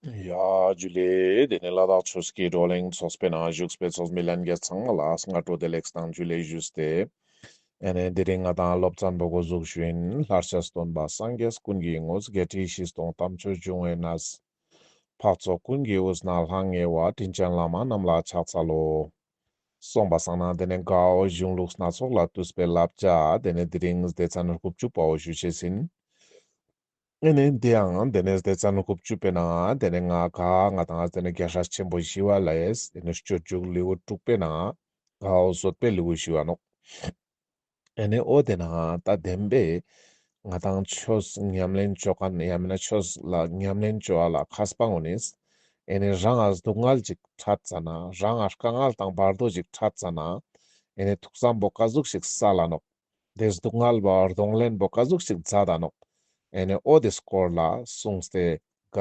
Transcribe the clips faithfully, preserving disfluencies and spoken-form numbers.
ཡ་ཇུ་ལེ། དེ་ནས་ལ་དྭགས་ཆོས་ཀྱི་བགྲོ་གླེང་ཚོགས་པའི་ནང་བཞུགས་པའི་ཚོགས་མི་ལྷན་རྒྱས་ཚང་མ་ལ་སྔ་དྲོ་བདེ་ལེགས་དང་ཇུ་ལེ་ཞུས་ཏེ། ཨེ་ནས་དེ་རིང་ང་དང་སློབ་ཚན་པོ་འགོ་འཛུགས་ཞུ་ཡིན། ལྷར་བཅས་སྟོན་པ་སངས་རྒྱས་ཀུན་གྱི་དངོས། བརྒྱད་ཁྲི་བཞི་སྟོང་དམ་ཆོས་འབྱུང་བའི་གནས། འཕགས་ཚོགས་ཀུན་གྱི་དབུས་ན་ལྷང་ངེ་བ། དྲིན་ཅན་བླ་མ་རྣམས་ལ་ཕྱག་འཚལ་ལོ། སོང་པ་སང་ན་དེ་ནས་གའོ་གཞུང་ལུགས་སྣ་ཚོགས་ལ་ལྟོས་པའི་བསླབ་བྱ་དེ་ནས་དེ་རིང་སྡེ་ཚན་དགུ་བཅུ་པའོ་ཞུ་ཅེས་ཡིན། ཨེ་ནས་དེ་ཡང་དེ་ནས་སྡེ་ཚན་དགུ་བཅུ་པའི་ནང་དེ་ནས་ང་ག་ང་དང་དེ་ནས་རྒྱལ་སྲས་ཆེན་པོ་ཞི་བ་ལྷས་དེ་ནས་སྤྱོད་འཇུག་ལེའུ་དྲུག་པའི་ནང་གའོ་བཟོད་པའི་ལེའུ་ཞུ་བ་ནོག། ཨེ་ནས་འོ་དེ་ནང་ད་བདེན་པའི་ང་དང་ཆོས་ཉམས་ལེན་ཅོ་མཁན་ཡང་མིན་ན་ཆོས་ལ་ཉམས་ལེན་ཅོ་བ་ལ་མཁས་པ་ངོ་ནིས་ཨེ་ནས་རང་ང་སྡུག་བསྔལ་ཅིག་འཕྲད་ཙ་ན་རང་ང་དཀའ་ངལ་དང་བར་དོ་ཅིག་འཕྲད་ཙ་ན་ཨེ་ནས་ཐུགས་བསམ་པོ་ག་ཟུག་ཞིག་སལ་ལ་ནོག། དེ་སྡུག་བསྔལ་བོ་གདོང་ལེན་པོ་ག་ཟུག་ཞིག་མཛད་ད་ནོག། ཨེ་ནས་འོ་དེ་སྐོར་ལ་གསུངས་ཏེ་ག་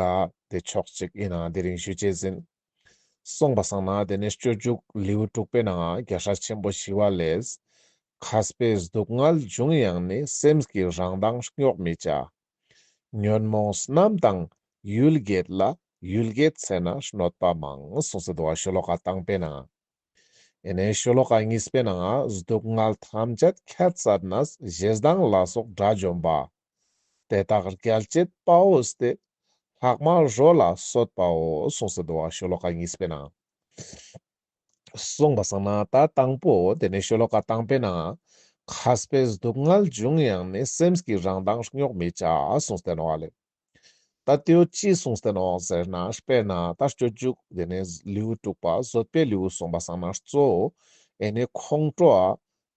དེ་ཕྱོགས་ཅིག་ཨིན་ན་དེ་རིང་ཞུ་ཅེས་ཡིན། སོང་པ་སང་ན་དེ་ནས་སྤྱོད་འཇུག་ལེའུ་དྲུག་པའི་ནང་རྒྱལ་སྲས་ཆེན་པོ་ཞི་བ་ལྷས། མཁས་པས་སྡུག་བསྔལ་བྱུང་ཡང་ནི། སེམས་ཀྱི་རང་མདངས་རྙོག་མི་བྱ། ཉོན་མོངས་རྣམས་དང་ཡུལ་འགྱེད་ལ། ཡུལ་འགྱེད་ཚེ་ན་གནོད་པ་མང་། གསུངས་ཏེ་འདུག་པ་ཤོ་ལོ་ཀ་དང་པོའི་ནང་། ཨེ་ནས་ཤོ་ལོ་ཀ་གཉིས་པའི་ནང་སྡུག་བསྔལ་ཐམས་ཅད་ཁྱད་བསད་ནས། ཞེ་སྡང་ལ་སོགས་དགྲ་འཇོམས་པ། དེ་དག་རྒྱལ་བྱེད་དཔའ་བོས་ཏེ། ལྷག་མ་རོ་ལ་གསོད་པའོ། གསུངས་ཏེ་འདུག་པ་ཤོ་ལོ་ཀ་གཉིས་པའི་ནང་། སོང་པ་སང་ན་ད་དང་པོ་དེ་ནས་ཤོ་ལོ་ཀ་དང་པོའི་ནང་། མཁས་པས་སྡུག་བསྔལ་བྱུང་ཡང་ནི། སེམས་ཀྱི་རང་མདངས་རྙོག་མི་བྱ། གསུངས་ཏེ་ནོག་ལེ། ད་དེའོ་ཅི་གསུངས་ཏེ་ནོག་ཟེར་ན་དཔེར་ན་ད་སྤྱོད་འཇུག་དེ་ནས་ལེའུ་དྲུག་པ་བཟོད་པའི་ལེའུ་སོང་པ་སང་ན་གཙོ་བོ་ཨེ་ནས་ཁོང་ཁྲོ་ཨ་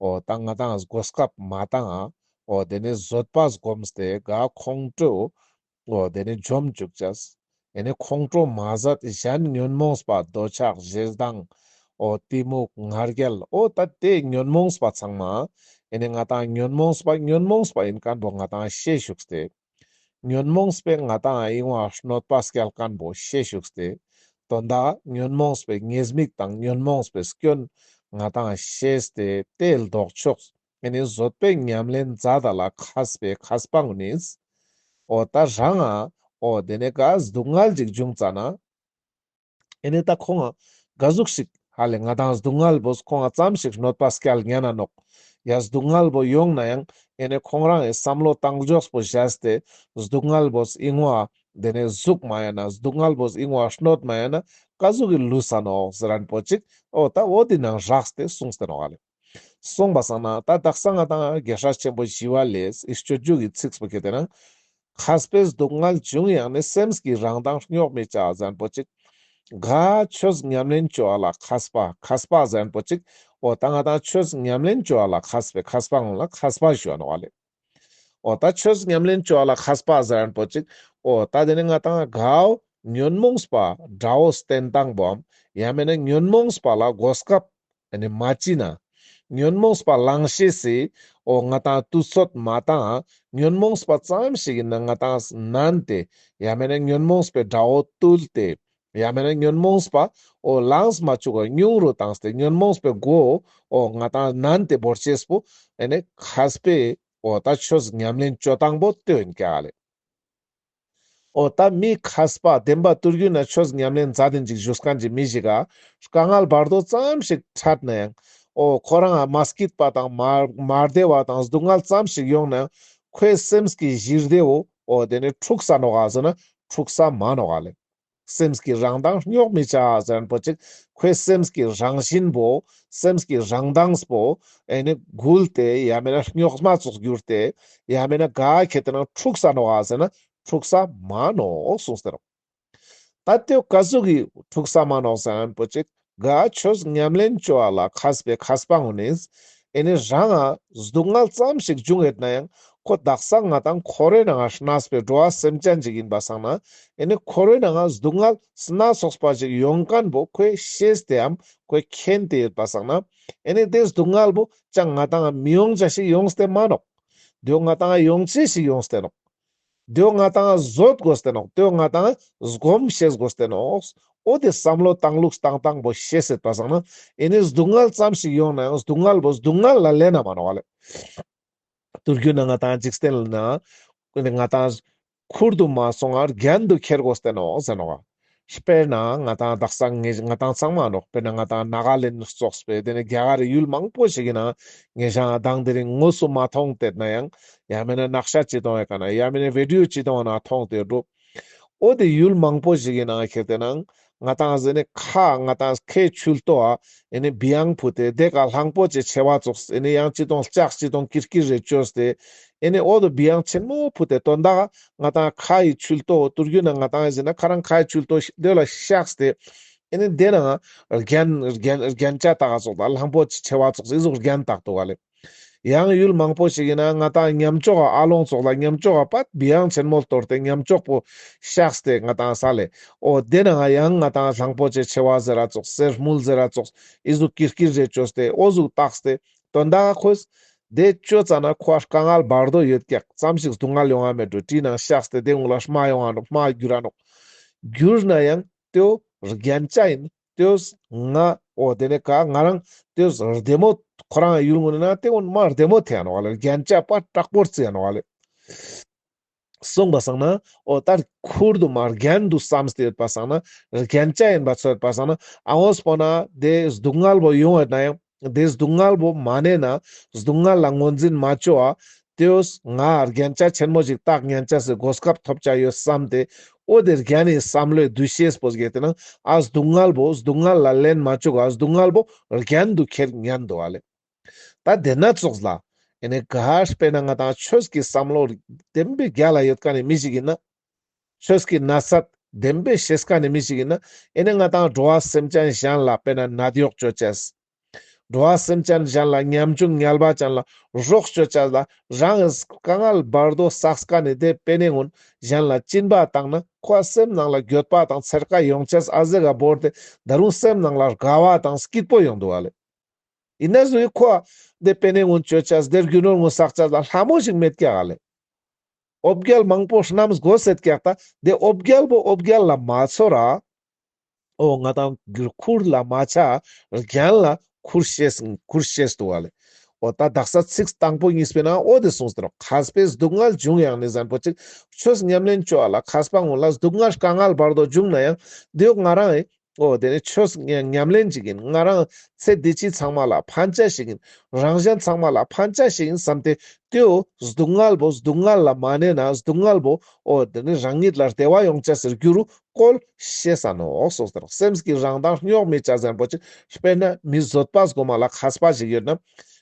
འོ་ད་ང་དང་གོ་སྐབས་མ་བཏང་ཨ་འོ་དེ་ནས་བཟོད་པ་སྒོམས་ཏེ་ག་ཁོང་ཁྲོ་འོ་དེ་ནས་འཇོམས་བཅུག་ཅེས། ཨེ་ནས་ཁོང་ཁྲོ་མ་ཟད་གཞན་ཉོན་མོངས་པ་འདོད་ཆགས་ཞེ་སྡང་འོ་གཏི་མུག་ང་རྒྱལ་འོ་ད་དེ་ཉོན་མོངས་པ་ཚང་མ་ཨེ་ནས་ང་དང་ཉོན་མོངས་པ་ཉོན་མོངས་པ་ཨིན་མཁན་པོ་ང་དང་ཤེས་བཅུག་སྟེ། ཉོན་མོངས་པས་ང་དང་ཨིན་བ་གནོད་པ་སྐྱལ་མཁན་པོ་ཤེས་བཅུག་སྟེ། དོན་དག་ཉོན་མོངས་པའི་ཉེས་དམིགས་དང་ཉོན་མོངས་པའི་སྐྱོན་ང་དང་ཤེས་ཏེ་དེ་ལྡོག་ཕྱོགས་ཨེ་ནི་བཟོད་པའི་ཉམས་ལེན་མཛད་ད་ལ་མཁས་པའི་མཁས་པ་ངུ་ནིས། འོ་ད་རང་ང་འོ་དེ་ནས་ག་སྡུག་བསྔལ་ཅིག་བྱུང་ཙ་ན། ཨེ་ནི་ད་ཁོང་ང་ག་ཟུག་ཞིག་ཧ་ལེ་ང་དང་སྡུག་བསྔལ་བོ་ཁོང་ང་ཙམ་ཞིག་གནོད་པ་སྐྱལ་ཉན་ན་ནོག། ཡ་སྡུག་བསྔལ་བོ་ཡོང་ན་ཡང་ཨེ་ནི་ཁོང་རང་ངི་བསམ་བློ་བཏང་ཕྱོགས་པོ་བཞག་སྟེ་སྡུག་བསྔལ་བོ་ཨིན་བ་དེ་ནས་ཟུག་མ་ཡོང་ན་སྡུག་བསྔལ་བོ་ཨིན་བ་གནོད་མ་ཡོང་ན་ག་ཟུག་གི་ལུས་ས་ནོག་ཟེར་རན་པོ་ཅིག། འོ་ད་འོ་དེ་ནང་རགས་ཏེ་གསུངས་ཏེ་ནོག་ཧ་ལེ། སོང་པ་སང་ན་ད་དག་ས་ང་དང་རྒྱལ་སྲས་ཆེན་པོ་ཞི་བ་ལྷས་ཨི་སྤྱོད་འཇུག་གི་ཚིགས་པོ་ཁྱེར་ཏེ་ན། མཁས་པས་སྡུག་བསྔལ་བྱུང་ཡང་ནི། སེམས་ཀྱི་རང་མདངས་རྙོག་མི་བྱ་ཟེར་རན་པོ་ཅིག། ག་ཆོས་ཉམས་ལེན་ཅོ་བ་ལ་མཁས་པ་མཁས་པ་ཟེར་རན་པོ་ཅིག། འོ་ད་ང་དང་ཆོས་ཉམས་ལེན་ཅོ་བ་ལ་མཁས་པའི་མཁས་པ་ངུ་ལ་མཁས་པ་ཞུ་བ་ནོག་ཧ་ལེ། འོ་ད་ཆོས་ཉམས་ལེན་ཅོ་བ་ལ་མཁས་པ་ཟེར་རན་པོ་ཅིག། འོ་ད་དེ་ནི་ང་དང་གའོ་ཉོན་མོངས་པ་དགྲ་བོ་བསྟེན་སྟངས་པོའམ་ཡང་མེད་ན་ཉོན་མོངས་པ་ལ་གོ་སྐབས་ཨེ་ནི་མ་ཅི་ན། ཉོན་མོངས་པ་ལང་ཤེས་སི་འོ་ང་དང་དུས་ཚོད་མ་བཏང་། ཉོན་མོངས་པ་ཙམ་ཞིག་ཡིན་ན་ང་དང་ནན་ཏེ་ཡང་མེད་ན་ཉོན་མོངས་པའི་དགྲ་བོ་བཏུལ་ཏེ་ཡང་མེད་ན་ཉོན་མོངས་པ་འོ་ལངས་མ་བཅུག་ག་ཉུང་རུ་བཏང་སྟེ་ཉོན་མོངས་པའི་སྒོ་འོ་ང་དང་ནན་ཏེ་བོར་ཅེས་པོ་ཨེ་ནི་མཁས་པའི་འོ་ད་ཆོས་ཉམས་ལེན་ཅོ་སྟངས་པོ་ལྟོས་ཡིན་ཀྱག་ལེ། འོ་ད་མི་མཁས་པ་བདེན་པ་ཏུར་རྒྱུད་ན་ཆོས་ཉམས་ལེན་མཛད་དེན་ཅིག་བཞུགས་མཁན་གྱི་མི་ཞིག་ག་དཀའ་ངལ་བར་དོ་ཙམ་ཞིག་འཕྲད་ན་ཡང་འོ་ཁོ་རང་ང་མ་སྐྱིད་པ་དང་མ་མ་བདེ་བ་དང་སྡུག་བསྔལ་ཙམ་ཞིག་ཡོང་ན་ཡང་ཁོའི་སེམས་ཀྱི་ཞི་བདེ་བོ་འོ་དེ་ནི་འཁྲུགས་ས་ནོག་ག་ཟེར་ན་འཁྲུགས་ས་མ་ནོག་ག་ལེ། སེམས་ཀྱི་རང་མདངས་རྙོག་མི་བྱ་ཟེར་རན་པོ་ཅིག། ཁོའི་སེམས་ཀྱི་རང་བཞིན་པོ་སེམས་ཀྱི་རང་མདངས་པོ་ཨེ་ནི་འགུལ་ཏེ་ཡང་མེད་ན་རྙོག་མ་ཙོགས་གྱུར་ཏེ་ཡང་མེད་ན་ག་ཁྱེར་ཏེ་ན་འཁྲུགས་ས་ནོག་ག་ཟེར་ན་འཁྲུགས་ས་མ་ནོག་གསུངས་ཏེ་རོག། ད་དེ་ག་ཟུག་གི་འཁྲུགས་ས་མ་ནོག་ཟེར་རན་པོ་ཅིག། ག་ཆོས་ཉམས་ལེན་ཅོ་བ་ལ་མཁས་པའི་མཁས་པ་ངུ་ནིས་ཨེ་ནི་རང་ང་སྡུག་བསྔལ་ཙམ་ཞིག་བྱུང་ཡོད་ན་ཡང་ཁོ་དག་ས་ང་དང་འཁོར་བའི་ནང་ང་གནས་པའི་འགྲོ་བ་སེམས་ཅན་ཅིག་ཡིན་པ་སང་ན་ཨེ་ནི་འཁོར་བའི་ནང་ང་སྡུག་བསྔལ་སྣ་ཚོགས་པ་ཅིག་ཡོང་མཁན་པོ་ཁོས་ཤེས་ཏེའམ་ཁོས་མཁྱེན་ཏེ་ཡོད་པ་སང་ན་ཨེ་ནི་དེ་སྡུག་བསྔལ་པོ་ཅང་ང་དང་ང་མི་ཡོང་ཅེས་ཞིག་ཡོངས་ཏེ་མ་ནོག། དེའོ་ང་དང་ང་ཡོང་ཅེས་ཞིག་ཡོངས་ཏེ་ནོག། དེའོ་ང་དང་ང་བཟོད་དགོས་ཏེ་ནོག། དེའོ་ང་དང་ང་སྒོམ་ཤེས་དགོས་ཏེ་ནོག། འོ་དེ་བསམ་བློ་བཏང་ལུགས་བཏང་སྟངས་པོ་ཤེས་ཡོད་པ་སང་ན་ཨེ་ནི་སྡུག་བསྔལ་ཙམ་ཞིག་ཡོང་ན་ཡང་སྡུག་བསྔལ་པོ་སྡུག་བསྔལ་ལ་ལེན་ན་མ་ནོག་ལེ། ཏུར་རྒྱུད་ན་ང་དང་འཇིག་རྟེན་ལ་ན་ང་དང་ཁུར་དུ་མ་སོང་བར་རྒྱན་དུ་ཁྱེར་དགོས་ཏེ་ནོག་ཟེར་ནོག། དཔེར་ན་ང་ཏང་དག་ས་ང་ང་ཏང་ཚང་མ་ནོག་དཔེར་ན་ང་ཏང་ནཱ་ག་ལེན་ཙོགས་པའི་དེ་ནས་རྒྱ་གར་རི་ཡུལ་མང་པོ་ཞིག་གི་ནང་ང་ཞ་དང་དེ་རིང་དངོས་སུ་མ་མཐོང་དེ་ན་ཡང་ཡང་མེད་ན་ནག་ཤ་ཅི་གཏོང་ཡ་ག་ན་ཡང་མེད་ན་བི་ཌི་ཡོ་ཅི་གཏོང་ན་མཐོང་དེ་འགྲོ། འོ་དེ་ཡུལ་མང་པོ་ཞིག་གི་ནང་ཁྱེར་ཏེ་ནང་ང་ཏང་ཟེར་ནས་ཁ་ང་ཏང་ཁའི་ཆུ་ལྟོ་ཨ་ཨེ་ནི་བི་ཡང་ཕུ་ཏེ་དེ་ཀ་གླང་པོ་ཆེ་མཆེ་བ་ཙོགས་ཨེ་ནི་ཡང་ཅི་གཏོང་ལྕགས་ཅི་གཏོང་ཀིར་ཀིར་རེ་བཅོས་ཏེ་ཨེ་ནི་འོ་དེ་བི་ཡང་ཆེན་མོ་ཕུ་ཏེ་དོན་དག་ང་ཏང་ཁའི་ཆུ་ལྟོ་ཏུར་རྒྱུ་ན་ང་ཏང་ཟེར་ན་ཁ་རང་ཁའི་ཆུ་ལྟོ་དེ་ལ་བཤགས་ཏེ་ཨེ་ནི་དེ་ནང་རྒྱན་རྒྱན་རྒྱན་ཆ་དག་ཙོགས་དང་གླང་པོ་ཆེ་མཆེ་བ་ཙོགས་ཨི་ཟུག་རྒྱན་དག་ཏོ་བ་ལེ། ཡང་ཡུལ་མང་པོ་ཞིག་ཡིན་ན་ང་ཏང་ཉམས་ཆོག་ཨ་ལོང་ཙོགས་ལ་ཉམས་ཆོག་པད་བི་ཡང་ཆེན་མོ་གཏོར་ཏེ་ཉམས་ཆོག་པོ་བཤགས་ཏེ་ང་ཏང་ས་ལེ། འོ་དེ་ནང་ཡང་ང་ཏང་གླང་པོ་ཆེ་མཆེ་བ་ཟེར་ར་ཙོགས་གསེར་དངུལ་ཟེར་ར་ཙོགས་ཨི་ཟུག་ཀིར་ཀིར་རེ་བཅོས་ཏེ་འོ་ཟུག་བཏགས་ཏེ་དོན་དག་ཁོས་དེ་བཅོ་ཙ་ན་ཁོ་དཀའ་ངལ་བར་དོ་ཡོད་ཀྱག་ཙམ་ཞིག་སྡུག་བསྔལ་ཡོང་ང་མེད་འགྲོ། དྲིས་ནང་བཤགས་ཏེ་དེ་ངུ་ལ་སྨྲ་ཡོང་ང་ནོག་སྨྲ་འགྱུར་ར་ནོག་འགྱུར་ན་ཡང་ཏེའོ་རྒྱན་ཆ་ཡིན། ཏེའོ་ང་འོ་དེ་ནས་ཀ་ང་རང་ཏེའོ་བདེ་མོ་ཁོ་རང་ཡུལ་ངུ་ན་ཏེའོ་མ་བདེ་མོ་ཐེ་ཡ་ནོག་ལེ། རྒྱན་ཆ་པ་དྲག་པོར་རྩི་ཡ་ནོག་ལེ། སོང་པ་སང་ན་འོ་ད་ཁུར་དུ་མ་རྒྱན་དུ་བསམས་ཏེ་ཡོད་པ་སང་ན་རྒྱན་ཆ་ཡིན་པ་ཚོད་པ་སང་ན་ཨ་འོ་སྤོ་ན་དེ་སྡུག་བསྔལ་བོ་ཡོང་ཡོད་ན་ཡང་དེ་སྡུག་བསྔལ་བོ་མ་ནེ་ན་སྡུག་བསྔལ་ལ་ངོས་འཛིན་མ་བཅོ་བ། ཏེའོ་ང་རྒྱན་ཆ་ཆེན་མོ་ཞིག་བཏགས་ཉན་ཆ་སི་གོ་སྐབས་ཐོབ་ཆ་ཡོད་བསམ་སྟེ་འོ་དེ་རྒྱན་ནི་བསམ་བློའི་འདུ་ཤེས་པོ་ཞིག་ཡོད་དེ་ན་ཨ་སྡུག་བསྔལ་བོ་སྡུག་བསྔལ་ལ་ལེན་མ་བཅུག་ག་སྡུག་བསྔལ་བོ་རྒྱན་དུ་ཁྱེར་ཉན་འདུག་བ་ལེ། ད་དེ་ན་ཙོགས་ལ་ཨེ་ནི་ག་དཔེར་ན་ང་ཏང་ཆོས་ཀྱི་བསམ་བློ་བདེན་པའི་རྒྱ་ལ་ཡོད་མཁན་ནི་མི་ཞིག་ཡིན་ན་ཆོས་ཀྱི་ན་ཚ་བདེན་པའི་ཤེས་མཁན་ནི་མི་ཞིག་ཡིན་ན་ཨེ་ནི་ང་ཏང་འགྲོ་བ་སེམས་ཅན་གཞན་ལ་དཔེར་ན་ནད་གཡོག་བཅོ་ཆས། འགྲོ་བ་སེམས་ཅན་གཞན་ལ་ཉམ་ཆུང་ངལ་བ་ཅན་ལ་རོགས་བཅོ་ཆས་ལ་རང་དཀའ་ངལ་བར་དོ་བསགས་མཁན་ནི་དེ་དཔེ་ནེ་ངུན་གཞན་ལ་སྦྱིན་པ་བཏང་ན་ཁོ་སེམས་ནང་ལ་འགྱོད་པ་དང་འཚེར་ཁ་ཡོང་ཆས་ཨ་ཟེ་ག་བོར་ཏེ་ད་རུང་སེམས་ནང་ལ་དགའ་བ་དང་སྐྱིད་པོ་ཡོང་འདུག་བ་ལེ། ཡིན་ན་ཟུག་ཁོ་དེ་དཔེ་ནེ་ངུན་བཅོ་ཆས་དེ་རྒྱུ་ནོར་ངུན་བསགས་ཆས་ལ་ལྷ་མོ་ཞིག་མེད་ཀྱག་ག་ལེ། འོ་བརྒྱལ་མང་པོ་རྣམས་དགོས་ཟེར་ཀྱག་ད་དེ་འོ་བརྒྱལ་བོ་འོ་བརྒྱལ་ལ་མ་ཚོར་ར། འོ་ང་ཏང་ཁུར་ལ་མ་ཆ་རྒྱན་ལ་ཁུར་ཤེས་ཁུར་ཤེས་འདུག་བ་ལེ། འོ་ད་དག་ས་ཚིག་དང་པོ་གཉིས་པའི་ནང་འོ་དེ་གསུངས་ཏེ་ནོག་མཁས་པས་སྡུག་བསྔལ་འབྱུང་ཡང་ནི་ཟེར་པོ་ཅིག་ཆོས་ཉམས་ལེན་བཅོ་བ་ལ་མཁས་པ་ངུན་ལ་སྡུག་བསྔལ་དཀའ་ངལ་བར་དོ་འབྱུང་ན་ཡང་དེ་ཡོག་ང་རང་ཨེ་འོ་དེ་ནི་ཆོས་ཉམས་ལེན་ཅིག་ཡིན། ང་རང་ཚེ་འདི་ཕྱི་ཚང་མ་ལ་ཕན་ཆ་ཞིག་ཡིན། རང་གཞན་ཚང་མ་ལ་ཕན་ཆ་ཞིག་ཡིན་བསམ་སྟེ་དེའོ་སྡུག་བསྔལ་བོ་སྡུག་བསྔལ་ལ་མ་ནེ་ན་སྡུག་བསྔལ་བོ་འོ་དེ་ནི་རང་ཉིད་ལ་བདེ་བ་ཡོང་ཆ་ཟེར་རྒྱུ་རུ་བཀོལ་ཤེས་ས་ནོག་གསུངས་ཏེ་ནོག་སེམས་ཀྱི་རང་མདངས་རྙོག་མི་བྱ་ཟེར་པོ་ཅིག་དཔེར་ན་མི་བཟོད་པ་སྒོམ་པ་ལ་མཁས་པ་ཞིག་ཡོད་ན་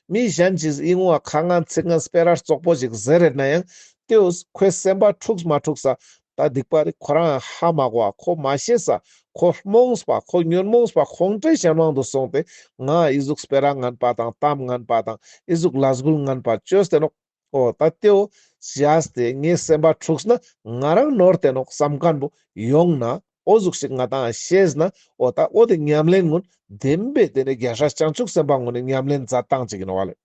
མི་གཞན་གྱིས་ཨི་ངུ་བ་ཁ་ངན་ཚིག་ངན་སྤེ་ར་རྩོག་པོ་ཞིག་ཟེར་རེད་ན་ཡང་དེའོ་ཁོའི་སེམས་པ་འཁྲུགས་མ་འཁྲུགས་ས། ད་སྡིག་པ་རེ་ཁོ་རང་ཧ་མ་གོ་བ་ཁོ་མ་ཤེས་ས་ཁོ་རྨོངས་པ་ཁོ་ཉོན་མོངས་པ་ཁོང་ཁྲོའི་གཞན་དབང་དུ་སོང་སྟེ་ང་ཨི་ཟུག་སྤེ་ར་ངན་པ་དང་གཏམ་ངན་པ་དང་ཨི་ཟུག་ལས་འགུལ་ངན་པ་བཅོས་ཏེ་ནོག་འོ་ད་དེའོ་བྱས་ཏེ་ངའི་སེམས་པ་འཁྲུགས་ན་ང་རང་ནོར་ཏེ་ནོག་བསམ་མཁན་པོ་ཡོང་ན་འོ་ཟུག་ཞིག་ང་ཏང་ཤེས་ན་འོ་ད་འོ་དེ་ཉམས་ལེན་ངུན་བདེན་པའི་དེ་ནི་རྒྱལ་སྲས་བྱང་ཆུབ་སེམས་དཔའ་ངུན་ནི་ཉམས་ལེན་མཛད་སྟངས་ཅིག་ཡིན་ནོག་བ་ལེ།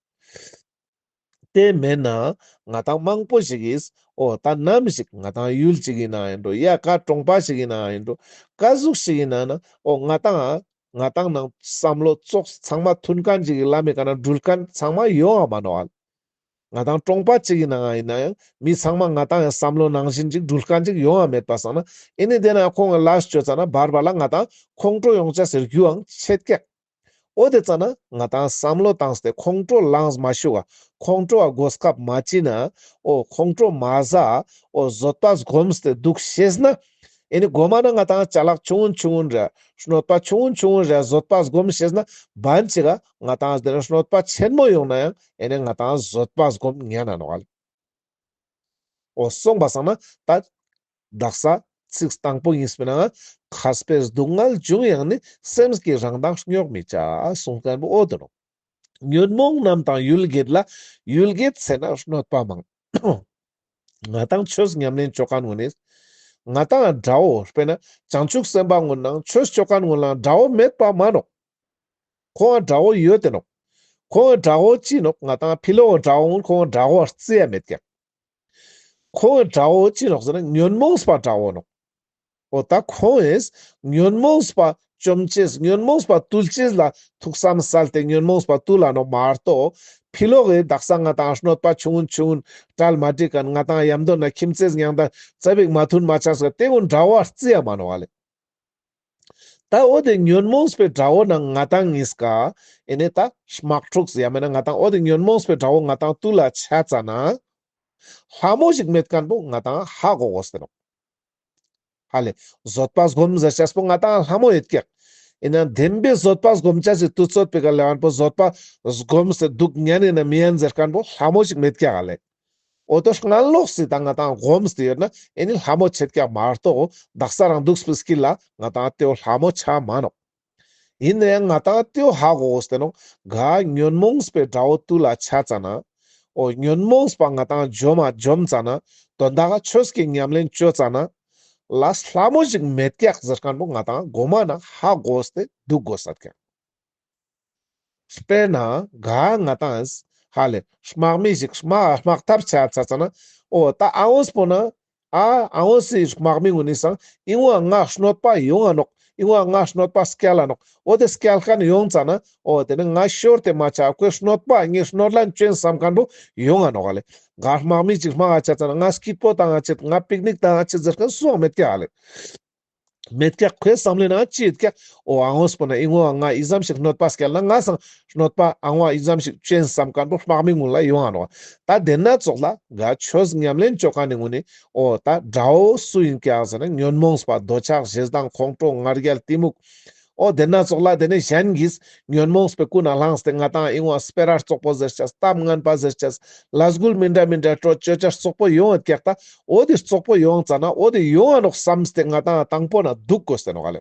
དེ་མེད་ན་ང་ཏང་མང་པོ་ཞིག་གིས་འོ་ད་ནམ་ཞིག་ང་ཏང་ཡུལ་ཅིག་ཡིན་ན་ཡིན་འགྲོ་ཡ་ཀ་གྲོང་པ་ཞིག་ཡིན་ན་ཡིན་འགྲོ་ཀ་ཟུག་ཞིག་ཡིན་ན་ན་འོ་ང་ཏང་ང་ཏང་ནང་བསམ་བློ་ཙོགས་ཚང་མ་མཐུན་མཁན་ཅིག་གི་ལམ་མི་ཀ་ན་འགྲུལ་མཁན་ཚང་མ་ཡོང་ང་མ་ནོག་ཨ། ང་ཏང་གྲོང་པ་ཅིག་ཡིན་ན་ཡིན་ན་ཡང་མི་ཚང་མ་ང་ཏང་ཡང་བསམ་བློ་ནང་བཞིན་ཅིག་འགྲུལ་མཁན་ཅིག་ཡོང་ང་མེད་པ་སང་ན་ཨེ་ནི་དེ་ན་ཁོང་གི་ལས་བཅོ་ཙ་ན་བར་བར་ལ་ང་ཏང་ཁོང་ཁྲོ་ཡོང་ཆ་ཟེར་རྒྱུའང་ཆད་ཀྱག་འོ་དེ་ཙ་ན་ང་ཏང་བསམ་བློ་བཏང་སྟེ་ཁོང་ཁྲོ་ལངས་མ་ཤུག་ག་ཁོང་ཁྲོ་བ་གོ་སྐབས་མ་ཅི་ན་འོ་ཁོང་ཁྲོ་མ་ཟ་འོ་བཟོད་པ་སྒོམ་སྟེ་འདུག་ཤེས་ན་ཨེ་ནི་གོ་མ་ན་ང་ཏང་ཅ་ལག་ཆུང་ངུན་ཆུང་ངུན་རེ་གནོད་པ་ཆུང་ངུན་ཆུང་ངུན་རེ་བཟོད་པ་སྒོམ་ཤེས་ན་བན་ཅིག་ག་ང་ཏང་དེ་ན་གནོད་པ་ཆེན་མོ་ཡོང་ན་ཡང་ཨེ་ནི་ང་ཏང་བཟོད་པ་སྒོམ་ཉན་ན་ནོག་ཨ་ལེ། འོ་སོང་པ་སང་ན་ད་དག་ས་ཚིག་དང་པོ་གཉིས་པའི་ནང་མཁས་པས་སྡུག་བསྔལ་འབྱུང་ཡང་ནི་སེམས་ཀྱི་རང་མདངས་རྙོག་མི་བྱ་གསུངས་མཁན་པོ་འོ་དེ་ནོག་ཉོན་མོངས་རྣམས་དང་ཡུལ་བརྒྱད་ལ། ཡུལ་བརྒྱད་ཟེར་ན་གནོད་པ་མང་། ང་ཏང་ཆོས་ཉམས་ལེན་བཅོ་མཁན་ངོ་ནི་ང་ཏང་དགྲ་བོ་དཔེར་ན་བྱང་ཆུབ་སེམས་དཔའ་ངོ་ནང་ཆོས་བཅོ་མཁན་ངོ་ལ་དགྲ་བོ་མེད་པ་མ་ནོག་ཁོང་དགྲ་བོ་ཡོད་དེ་ནོག་ཁོང་དགྲ་བོ་ཅི་ནོག་ང་ཏང་ཕི་ལོག་དགྲ་བོ་ཁོང་དགྲ་བོ་རྩི་ཡ་མེད་ཀྱག་ཁོང་དགྲ་བོ་ཅི་ནོག་ཟེར་ན་ཉོན་མོངས་པ་དགྲ་བོ་ནོག་འོ་ད་ཁོང་ངིས་ཉོན་མོངས་པ་བཅོམ་ཅེས་ཉོན་མོངས་པ་བཏུལ་ཅེས་ལ་ཐུགས་བསམ་གསལ་ཏེ་ཉོན་མོངས་པ་བཏུལ་ལ་ནོག་མ་གཏོགས་ཕི་ལོག་གི་དག་ས་ང་ཏང་གནོད་པ་ཆུང་ངུན་ཆུང་ངུན་གྲལ་མ་འགྲིག་མཁན་ང་ཏང་ཡམ་དོ་ན་ཁྱིམ་མཚེས་ཉང་ད་ཙ་པིག་མ་མཐུན་མ་ཆགས་ས་དེ་ཀུན་དགྲ་བོ་རྩི་ཡ་མ་ནོག་ཨ་ལེ། ད་འོ་དེ་ཉོན་མོངས་པའི་དགྲ་བོ་ན་ང་ཏང་ཉིས་ཀ་ཨེ་ནེ་ད་དམག་འཁྲུག་ཡང་མེད་ན་ང་ཏང་འོ་དེ་ཉོན་མོངས་པའི་དགྲ་བོ་ང་ཏང་ཏུ་ལ་ཆ་ཙ་ན་ལྷ་མོ་ཞིག་མེད་མཁན་པོ་ང་ཏང་ཧ་གོ་གོས་ཏེ་ནོག། ཧ་ལེ། བཟོད་པ་སྒོམ་ཟེར་ཅེས་པོ་ང་ཏང་ལྷ་མོ་ཡོད་ཀྱག། ཨིན་ན་བདེན་པའི་བཟོད་པ་སྒོམ་ཅེས་སི་དུས་ཚོད་པེ་ཀ་ལེ་བན་པོ་བཟོད་པ་སྒོམ་སྟེ་འདུག་ཉན་ཨིན་ན་མི་ཉན་ཟེར་མཁན་པོ་ལྷ་མོ་ཞིག་མེད་ཀྱག་ཧ་ལེ། འོ་དོ་སྔན་ལོགས་སི་ད་ང་ཏང་སྒོམ་སྟེ་ཡོད་ན་ཨེ་ནི་ལྷ་མོ་ཆེད་ཀྱག་མ་གཏོགས་དག་ས་རང་འདུག་པའི་སྐྱིལ་ལ་ང་ཏང་ཏེའོ་ལྷ་མོ་ཆ་མ་ནོག། ཨིན་ན་ཡང་ང་ཏང་ཏེའོ་ཧ་གོ་གོས་ཏེ་ནོག། ག་ཉོན་མོངས་པའི་དགྲ་བོ་ཏུ་ལ་ཆ་ཙ་ན། འོ་ཉོན་མོངས་པ་ང་ཏང་འཇོམས་མ་འཇོམས་ཙ་ན། དོན་དག་ཆོས་ཀྱི་ཉམས་ལེན་ཅོ་ཙ་ན། ལ་ལྷ་མོ་ཞིག་མེད་ཀྱག་ཟེར་མཁན་པོ་ང་ཏང་གོ་མ་ན་ཧ་གོ་སྟེ་འདུག་གོས་ཀྱག། དཔེར་ན་ག་ང་ཏང་ཧ་ལེ་དམག་མི་ཞིག་དམག་དམག་འཐབ་ཆ་ཙ་ན། འོ་ད་ཨ་འོས་པོ་ན། ཨ་ཨ་འོས་སི་དམག་མི་ངུན་ནི་སང་ཨི་བོ་ང་གནོད་པ་ཡོང་ང་ནོག། ཨི་བོ་ང་གནོད་པ་སྐྱལ་ལ་ནོག། འོ་དེ་སྐྱལ་མཁན་ཡོང་ཙ་ན། འོ་དེ་ནི་ང་ཤོར་ཏེ་མ་ཆ་ཁོའི་གནོད་པ་ངའི་གནོད་ལན་ཅོན་བསམ་མཁན་པོ་ཡོང་ང་ནོག་ལེ། ག་དམག་མི་ཅིག་དམག་ག་ཆ་ཙ་ན་ང་སྐྱིད་པོ་བཏང་ང་ཆེད་ང་པིག་ནིག་བཏང་ང་ཆེད་ཟེར་མཁན་སུའང་མེད་ཀྱག་ལེ། མེད་ཀྱག། ཁོའི་བསམ་བློའི་ནང་ཅི་ཡོད་ཀྱག། འོ་ཨ་འོས་པོ་ན་ཨི་བོ་ང་ཨི་ཙམ་ཞིག་གནོད་པ་སྐྱལ་ན་ང་སང་གནོད་པ་ཨ་བོ་ཨི་ཙམ་ཞིག་ཅོན་བསམ་མཁན་པོ་དམག་མི་ངུན་ལ་ཡོང་ང་ནོག། ད་དེ་ན་ཙོགས་ལ་ག་ཆོས་ཉམས་ལེན་ཅོ་མཁན་ནི་ངུན་ནི་འོ་ད་དགྲ་བོ་སུ་ཡིན་ཀྱག་ཟེར་ན་ཉོན་མོངས་པ་འདོད་ཆགས་ཞེ་སྡང་ཁོང་ཁྲོ་ང་རྒྱལ་གཏི་མུག། འོ་དེ་ན་ཙོགས་ལ་དེ་ནི་གཞན་གྱིས་ཉོན་མོངས་པའི་ཀུན་ནས་བསླངས་ཏེ་ང་ཏང་ཨི་བོ་སྤེ་ར་བཙོག་པོ་ཟེར་ཅེས་གཏམ་ངན་པ་ཟེར་ཅེས་ལས་འགུལ་མི་འདྲ་མི་འདྲ་ཅོ་ཅེས་བཙོག་པོ་ཡོང་ཡོད་ཀྱག། ད་འོ་དེ་བཙོག་པོ་ཡོང་ཙ་ན་འོ་དེ་ཡོང་ང་ནོག་བསམས་ཏེ་ང་ཏང་དང་པོ་ན་འདུག་གོས་ཏེ་ནོག་ལེ།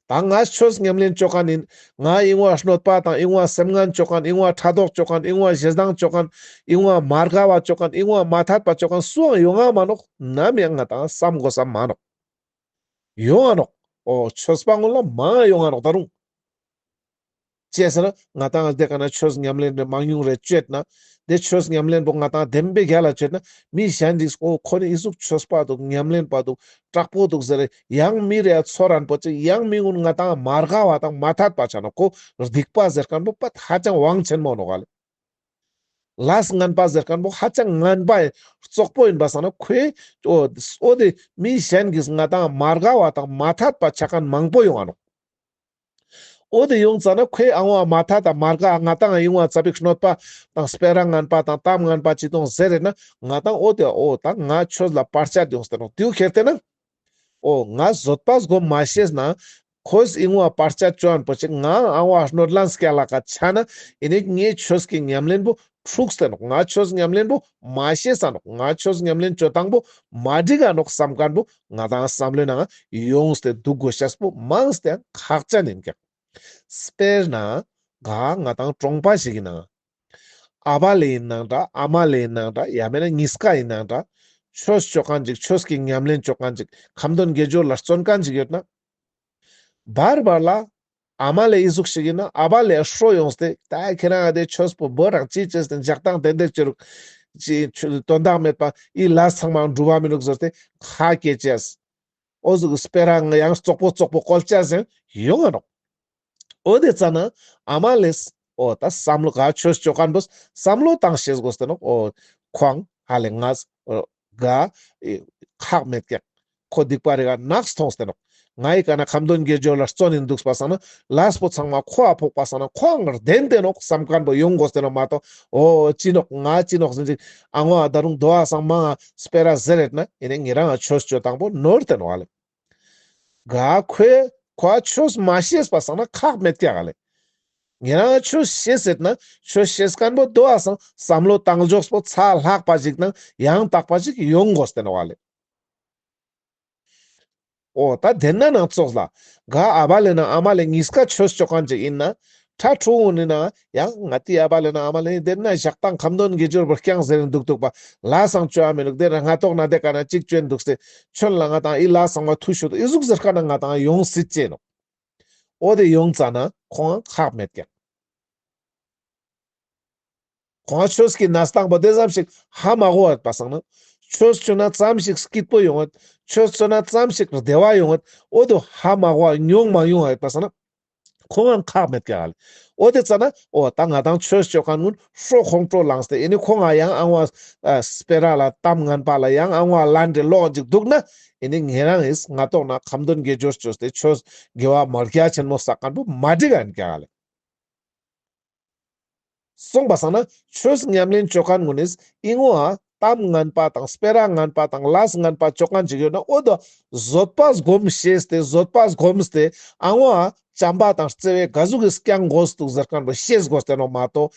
ད་ང་ཆོས་ཉམས་ལེན་ཅོ་མཁན་ཡིན། ང་ཨི་བོ་གནོད་པ་དང་ཨི་བོ་སེམས་ངན་ཅོ་མཁན་ཨི་བོ་ཕྲག་དོག་ཅོ་མཁན་ཨི་བོ་ཞེ་སྡང་ཅོ་མཁན་ཨི་བོ་མ་དགའ་བ་ཅོ་མཁན་ཨི་བོ་མ་འཐད་པ་ཅོ་མཁན་སུའང་ཡོང་ང་མ་ནོག། ནམ་ཡང་ང་ཏང་བསམ་གོས་བསམ་མ་ནོག། ཡོང་ང་ནོག། འོ་ཆོས་པ་ངུན་ལ་མང་ཡོང་ང་ནོག་ད་རུང་། ཅི་ཟེར་ན་ང་ཏང་དེ་ཀ་ན་ཆོས་ཉམས་ལེན་རེ་མང་ཉུང་རེ་ཅོས་ན། དེ་ཆོས་ཉམས་ལེན་པོ་ང་ཏང་བདེན་པའི་རྒྱ་ལ་ཅོས་ན་མི་གཞན་གྱིས་འོ་ཁོ་ནི་ཨི་ཟུག་ཆོས་པ་འདུག་ཉམས་ལེན་པ་འདུག་དྲག་པོ་འདུག་ཟེར་ཡང་མི་རེ་ཚོར་རན་པོ་ཅིག་ཡང་མི་ངུན་ང་ཏང་མ་དགའ་བ་དང་མ་འཐད་པ་ཆ་ནོག། ཁོ་སྡིག་པ་ཟེར་མཁན་པོ་པ་ཧ་ཅང་དབང་ཆེན་མོ་ནོག་ལེ། ལས་ངན་པ་ཟེར་མཁན་པོ་ཧ་ཅང་ངན་པ་ཡིན་བཙོག་པོ་ཡིན་པ་སང་ན་ཁོའི་འོ་འོ་དེ་མི་གཞན་གྱིས་ང་ཏང་མ་དགའ་བ་དང་མ་འཐད་པ་ཆ་མཁན་མང་པོ་ཡོང་ང་ནོག། འོ་དེ་ཡོང་ཙ་ན་ཁོའི་ཨ་བོ་མ་འཐད་དང་མ་དགའ་ང་ཏང་ཨི་བོ་ཙ་པིག་གནོད་པ་དང་སྤེ་ར་ངན་པ་དང་གཏམ་ངན་པ་ཅི་གཏོང་ཟེར་རེད་ན་ང་ཏང་འོ་དེ་འོ་ད་ང་ཆོས་ལ་བར་ཆད་ཡོང་སྟེ་ནོག། དེའུ་ཁྱེར་ཏེ་ན། འོ་ང་བཟོད་པ་སྒོམ་མ་ཤེས་ན། ཁོས་ཨི་བོ་བར་ཆད་ཅོ་མཁན་པོ་ཅིག་ང་ཨ་བོ་གནོད་ལན་སྐྱལ་ལ་ཀ་ཆ་ན་ཨི་ནི་ངའི་ཆོས་ཀྱི་ཉམས་ལེན་པོ་འཁྲུགས་ཏེ་ནོག། ང་ཆོས་ཉམས་ལེན་པོ་མ་ཤེས་ས་ནོག། ང་ཆོས་ཉམས་ལེན་ཅོ་སྟངས་པོ་མ་འགྲིག་ག་ནོག་བསམ་མཁན་པོ་ང་ཏང་བསམ་བློའི་ནང་ཡོངས་ཏེ་འདུག་གོས་ཤེས་པོ་མང་སྟེ་ཁག་ཅན་ཡིན་ཀྱག། དཔེར་ན་ག་ང་ཏང་གྲོང་པ་ཞིག་ཡིན་ན། ཨ་བ་ལེ་ཡིན་ནང་འདྲ་ཨ་མ་ལེ་ཡིན་ནང་འདྲ་ཡང་མེད་ན་ཉིས་ཀ་ཡིན་ནང་འདྲ། ཆོས་ཅོ་མཁན་ཅིག་ཆོས་ཀྱི་ཉམས་ལེན་ཅོ་མཁན་ཅིག་ཁ་འདོན་དགེ་སྦྱོར་ལ་བརྩོན་མཁན་ཅིག་ཡོད་ན། བར་བར་ལ་ཨ་མ་ལེ་ཨི་ཟུག་ཞིག་ཡིན་ན་ཨ་བ་ལེ་ཧྲོ་ཡོངས་ཏེ་ད་ཁྱེད་རང་དེ་ཆོས་པོ་བོ་རང་ཅི་བྱས་ཏེ་འཇག་སྟངས་དེ་འདེགས་ཅི་རུག་ཅི་དོན་དག་མེད་པ་ཨི་ལས་ཚང་མ་འགྲུབ་པ་མི་འདུག་ཟེར་ཏེ་ཁ་སྐད་ཅེས། འོ་ཟུག་སྤེ་ར་ཡང་བཙོག་པོ་བཙོག་པོ་བཀོལ་ཅེས་ཡོང་ང་ནོག། འོ་དེ་ཙ་ན་ཨ་མ་ལེས་འོ་ད་བསམ་བློ་ག་ཆོས་ཅོ་མཁན་པོས་བསམ་བློ་བཏང་ཤེས་དགོས་ཏེ་ནོག། འོ་ཁོང་ཧ་ལེ་ང་འོ་ག་ཨེ་ཁག་མེད་ཀྱག། ཁོ་སྡིག་པ་རེ་ག་ནགས་མཐོང་སྟེ་ནོག། ང་ཡི་ཀ་ན་ཁ་འདོན་དགེ་སྦྱོར་ལ་བརྩོན་ཡིན་འདུག་པ་སང་ན་ལས་པོ་ཚང་མ་ཁོ་ཨ་ཕོག་པ་སང་ན་ཁོའང་བདེན་ཏེ་ནོག་བསམ་མཁན་པོ་ཡོང་དགོས་ཏེ་ནོག་མ་གཏོགས་འོ་ཅི་ནོག་ང་ཅི་ནོག་ཟེར་ཅིག་ཨ་ངོ་ཨ་ད་རུང་དོ་ཨ་སང་མང་ང་སྤེ་ར་ཟེར་རེད་ན་ཨི་ནི་ཉེ་རང་ང་ཆོས་ཅོ་སྟངས་པོ་ནོར་ཏེ་ནོག་ཨ་ལེ། ག་ཁོས་ཁོ་ཆོས་མ་ཤེས་པ་སང་ན་ཁག་མེད་ཀྱག་ལེ། ཉེ་རང་ཆོས་ཤེས་ཟེར་ན་ཆོས་ཤེས་མཁན་པོ་དོ་ཨ་སང་བསམ་བློ་བཏང་ཕྱོགས་པོ་ཚ་ལྷག་པ་ཞིག་དང་ཡང་དག་པ་ཞིག་ཡོང་དགོས་ཏེ་ནོག་ལེ། འོ་ད་དེ་ན་ནང་ཙོགས་ལ་ག་ཨ་བ་ལེ་ན་ཨ་མ་ལེ་ཉིས་ཀ་ཆོས་ཅོ་མཁན་ཅིག་ཡིན་ན་ཁྲ་ཁྲུ་འོ་ནི་ན་ཡང་ང་ཏི་ཨ་བ་ལེ་ན་ཨ་མ་ལེ་དེ་ན་ཞག་དང་ཁ་འདོན་དགེ་སྦྱོར་བོ་རྐྱང་ཟེར་འདུག་འདུག་པ་ལ་སང་ཅོ་ཨ་མི་ནུག་དེ་ན་ང་ཏོག་ན་དེ་ཀ་ན་ཅིག་ཅོ་འདུག་སྟེ་ཁྱོད་ལ་ང་ཏང་ཨི་ལ་སང་བ་ཐུ་ཤུ་ཨི་ཟུག་ཟེར་ཁ་ན་ང་ཏང་ཡོང་སྲིད་ཅེ་ནོག། འོ་དེ་ཡོང་ཙ་ན་ཁོང་ཁག་མེད་ཀྱག། ཁོང་ཆོས་ཀྱི་གནས་སྟངས་པོ་དེ་ཙམ་ཞིག་ཧ་མ་གོ་བ་པ་སང་ན། ཆོས་ཅོ་ན་ཙམ་ཞིག་སྐྱིད་པོ་ཡོང་ངད། ཆོས་ཅོ་ན་ཙམ་ཞིག་བདེ་བ་ཡོང་ངད། འོ་དོ་ཧ་མ་གོ་བ་མྱོང་མ་མྱོང་བ་པ་སང་ན། ཁོང་ང་ཁག་མེད་ཀྱག་ལེ། འོ་དེ་ཙ་ན་འོ་ད་ང་དང་ཆོས་ཅོ་མཁན་ཀུན་ཧྲོ་ཁོང་ཁྲོ་ལངས་ཏེ་ཨེ་ནི་ཁོང་ང་ཡང་ཨང་བ་ཨ་སྤེ་ར་ལ་གཏམ་ངན་པ་ལ་ཡང་ཨང་བ་ལན་འདྲེ་ལོག་ཅིག་འདུག་ན་ཨེ་ནི་ཉེ་རང་ངིས་ང་ཏོག་ན་ཁ་འདོན་དགེ་སྦྱོར་ཅོས་ཏེ་ཆོས་དགེ་བ་མ་རྒྱ་ཆེན་མོ་བསགས་མཁན་པོ་མ་འགྲིག་ག་ཡིན་ཀྱག་ལེ། སོང་པ་སང་ན་ཆོས་ཉམས་ལེན་ཅོ་མཁན་ཀུན་ནིས་ཨིན་བ་གཏམ་ངན་པ་དང་སྤེ་ར་ངན་པ་དང་ལས་ངན་པ་ཅོ་མཁན་ཅིག་ཡོད་ན་འོ་དོ་བཟོད་པ་སྒོམ་ཤེས་ཏེ་བཟོད་པ་སྒོམ་སྟེ་ཨང་བ་བྱམས་པ་དང་བརྩེ་བའི་ག་ཟུག་གི་སྐྱང་དགོས་འདུག་ཟེར་མཁན་པོ་ཤེས་དགོས་ཏེ་ནོག་མ་གཏོགས་